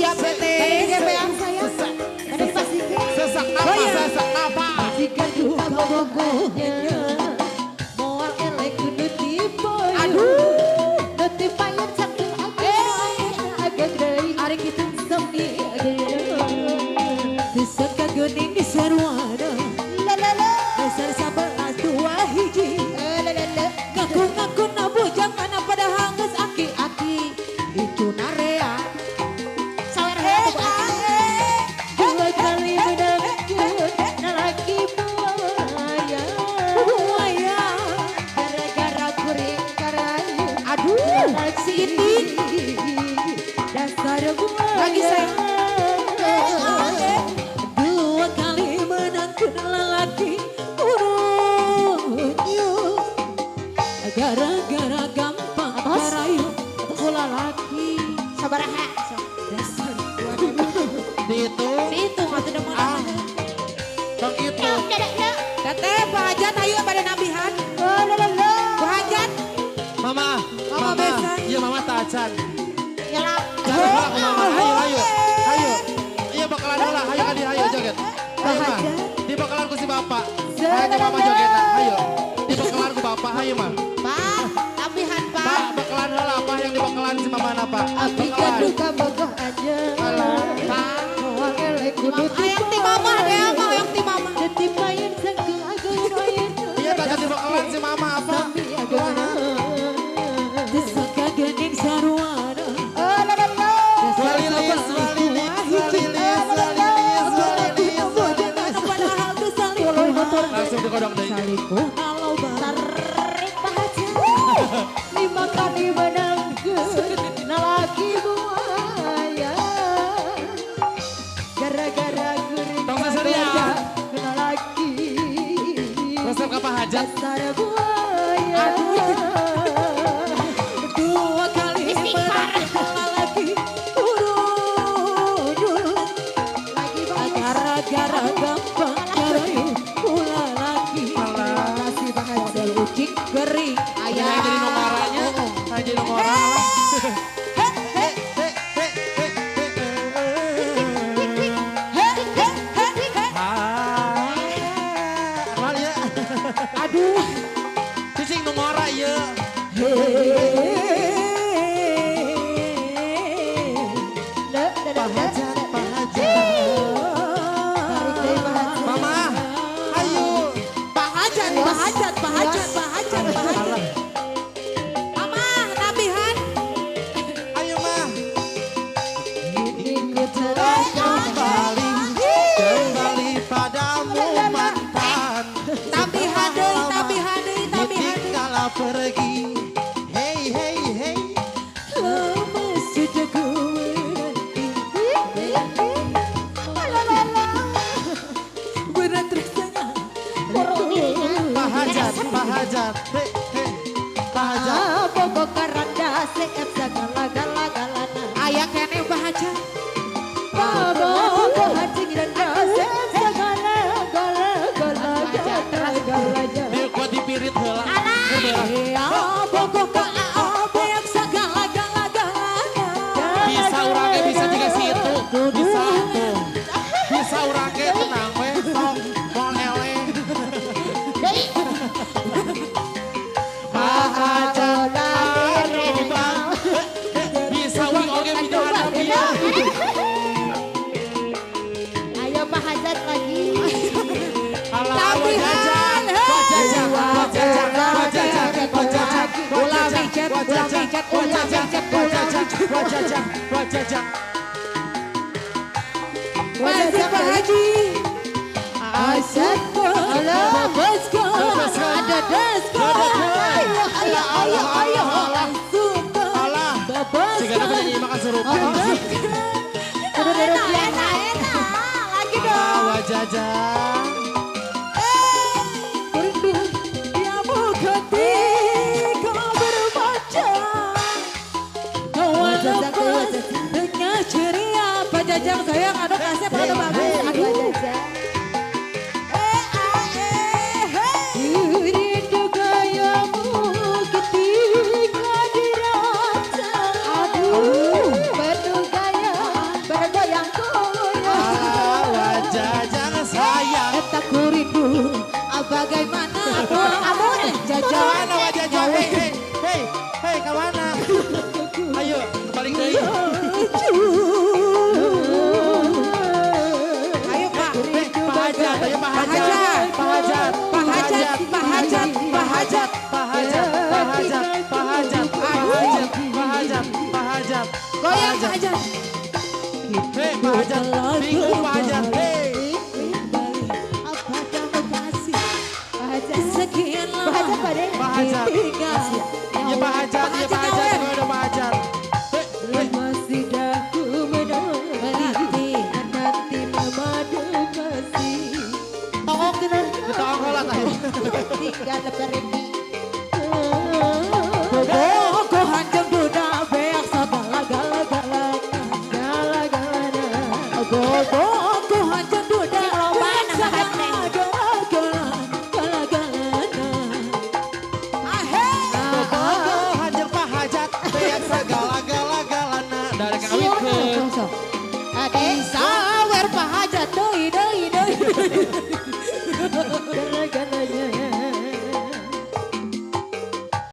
Siap teteh. Sesak. Sesak napas, sesak napas. Jika duka bogohnya moal elek nu tipe. Aduh. Nu tipayan saking agak deui. Ari kitu sami Sesek kagening di sarwana. La la la. Dasar 11 2 hiji. La la la. Ngaku-ngaku na bujang mana padahal geus aki-aki. Itu narea. Sawer heula tuh aki. Dua kali menangkeun lalaki buaya. Buaya. Gara-gara kuring karayu. Aduh. Si Itin. Dasar buaya. Lagi sayang. Dua kali menangkeun lalaki urunyuk. Gara-gara gampang karayu kula laki. Sabaraha. Dasar Dihitung. Dihitung atuh da Ah. mana. Tong itu. Teteh Pak Hajat ayo pada nabihan. La la la. Pak Hajat. Mama, Mama besan. Iya mama tacan. Nyelap. Jangan mama, ayo ayo. Ayo. Iya bakalan heula, ayo kadi ayo joget. Ayo mah. Di bakalan ku si bapak. Ayo ke mama joget ayo. Di bakalan ku bapak, ayo mah. Pak, nabihan Pak. Pak, bakalan heula apa yang di bakalan si mama napa? Abi gaduh kabogoh aja. Pak. Moal elek kudu Hayang ti mama deh, mah hayang ti mama. Tetipayan sangkeung ageung ayeuna. Iya tacan di bakalan si mama apa? Sami ageungna. Desak kagening sarwana. La la la. Dua lilis, dua lilis, dua lilis, dua lilis, dua lilis, dua lilis. Padahal geus salingkuh. Langsung dikodok deui. Salingkuh loba. Tarik Pak Haji. 5 kali menangkeun lalaki buaya. Gara-gara kuring Tong saseria. kena laki. Resep ka Pak Hajat. Dasar buaya. Dua kali menangkeun lalaki urunyuk. Lagi Pak. Gara-gara gampang karayu kula laki. Alah. Kasih Pak Hajat. Model ucing kering. Ayah. Yang jadi nomoranya, yang jadi nomora. Aduh. Cicing nomora ieu. Pak Hajat, Pak Hajat. Mama, ayo. Pak Hajat, Pak Hajat, Pak Hajat, Pak Hajat, Pak Hajat. Mama, nabihan. Ayo mah. Ini ku telah Kembali, kembali padamu mantan. Tabihan deui, tabihan deui, tabihan deui. Ditinggal pergi. Hey hey hey. lama sudah ku menanti. Berat rasanya. Pak Hajat, Pak Hajat. Hey hey. Pak Hajat. Bogo karanda seep sagala-gala-galana. Aya keneh Pak Hajat. Bogo hajing randa seep sagala-gala-gala-gala. Di kuat dipirit heula. Ya bogo ka seep sagala-gala-galana. Bisa urang ge bisa juga si itu. Bisa tuh. Bisa urang ge tenang we sok moal eleh. Pak Hajat aduh bang. Bisa urang oge bisa hadapian. Ayo Pak Hajat lagi. Alah, Tabihan, wajajak, wajajak, wajajak, wajajak, Ulah wajajak, micet, ulah wajajak, micet, ulah wajajak, micet, ulah wajajak, wajajak, wajajak. Masih Pak Haji. Asako, babasko, ada dasko. Ayo, ayo, ayo, ayo. Suka, Alah, babasko. jika dapat nyanyi makan serupa. Enak, enak, enak. Lagi dong. Wajajak. Rindu diamu ketika berpacar. Kau lepas dengan ceria. Pak Jajang sayang, aduh kasih Pak bagus. Aduh. Rindu gayamu ketika dirasa. Aduh, penuh gaya, Bagaimana? Amun. Jajan. Kamana Wa Jaja? Hei, hei, hei, hei, kamana? Ayo, balik deui. Ayo Pak. Hei, Pak Hajat, ayo Pak Hajat. Pak Hajat, Pak Hajat, Pak Hajat, Pak Hajat. Pak Hajat, Pak Hajat, Pak Hajat, Pak Hajat, Pak Hajat, Pak Hajat. Goyang Pak Hajat. Hei, Pak Hajat, bingung Pak Hajat. Hei. Apa kamu kasih? Pak Hajat. Sekian Pak Hajat lama Pak De. Pak Hajat. ditinggal. Ya Pak Hajat, ya Pak Hajat, gue udah Pak Hajat. Hei, hei. Masih daku menanti, nanti memadu kasih. Tongok gitu. Ditolong heula tah. Tinggal pergi. Bobogohan jeung duda beak sagala-gala-galana. Gala-galana. Bobogohan jeung duda Sing loba beak nang hate. sagala-gala-galana. Ahe. Bobogohan jeung Pak Hajat, beak sagala-gala-galana. Dari kawinkeun. Ade. Sawer Pak Hajat deui deui deui. Gara